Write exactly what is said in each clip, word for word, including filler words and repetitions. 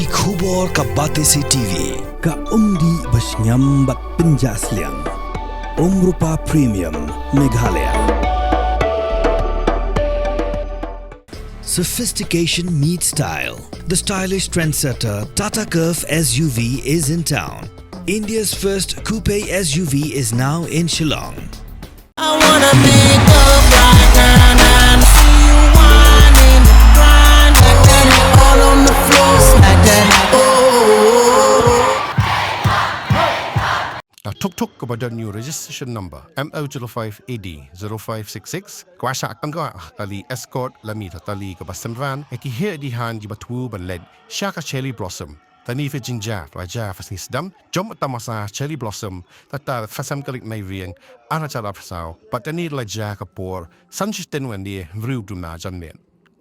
Ki khubor ka Batesi T V, ka umdih ba shngiam bad pynjah sliang. Umrupa Premium, Meghalaya. Sophistication meets style. The stylish trendsetter Tata Curvv S U V is in town. India's first coupe S U V is now in Shillong. I wanna make up right now, now. See you whining, grinding, all on the floor, slide that. Oh. A tuk tuk kaba don new registration number M O zero five A D zero five six six, ka shah tangka tylli escort lane tylli kaba synran ïa ki heh dihan kiba thmu ban leit sha ka Cherry Blossom. Tang ne phi jynjar la jia phi sngewsih, jam tamasa Cherry Blossom, kata phi sam ka lik Naiwieng ar hajar arphew saw, bad tang ne la jia ka por san shiteng wan ne briew duna jan ne.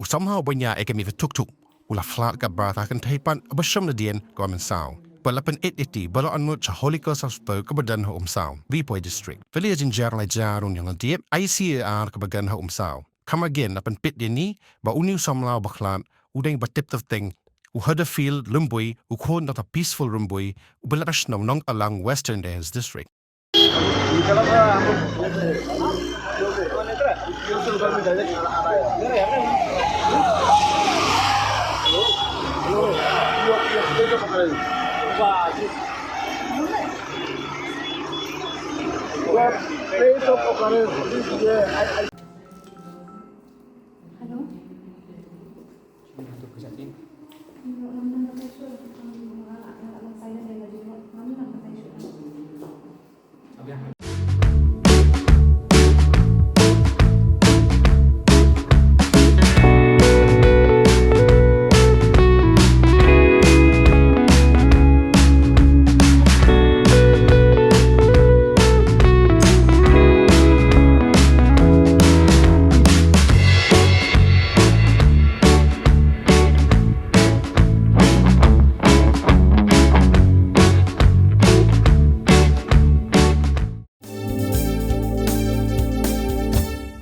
U samla uba ñiah ïa ka mih tuk tuk u la flad ka bra ha ka kynthei pat ba shong nadien ka mynsaw. Bad la pynïaid ïa ki ba la anmut sha Holy Cross Hospital kaba don ha Umsaw, Ri Bhoi District. Phi la jynjar la jia ruh ñiang la dep I C A R kaba don ha Umsaw. Kham again la pynpeit ïa ni ba une u samla uba khlad u dei ba tip tyrteng u Hudderfield Rymbui, u khun Doctor Peaceful Rymbui, uba la pynshong Nongtalang, Western District. Hello?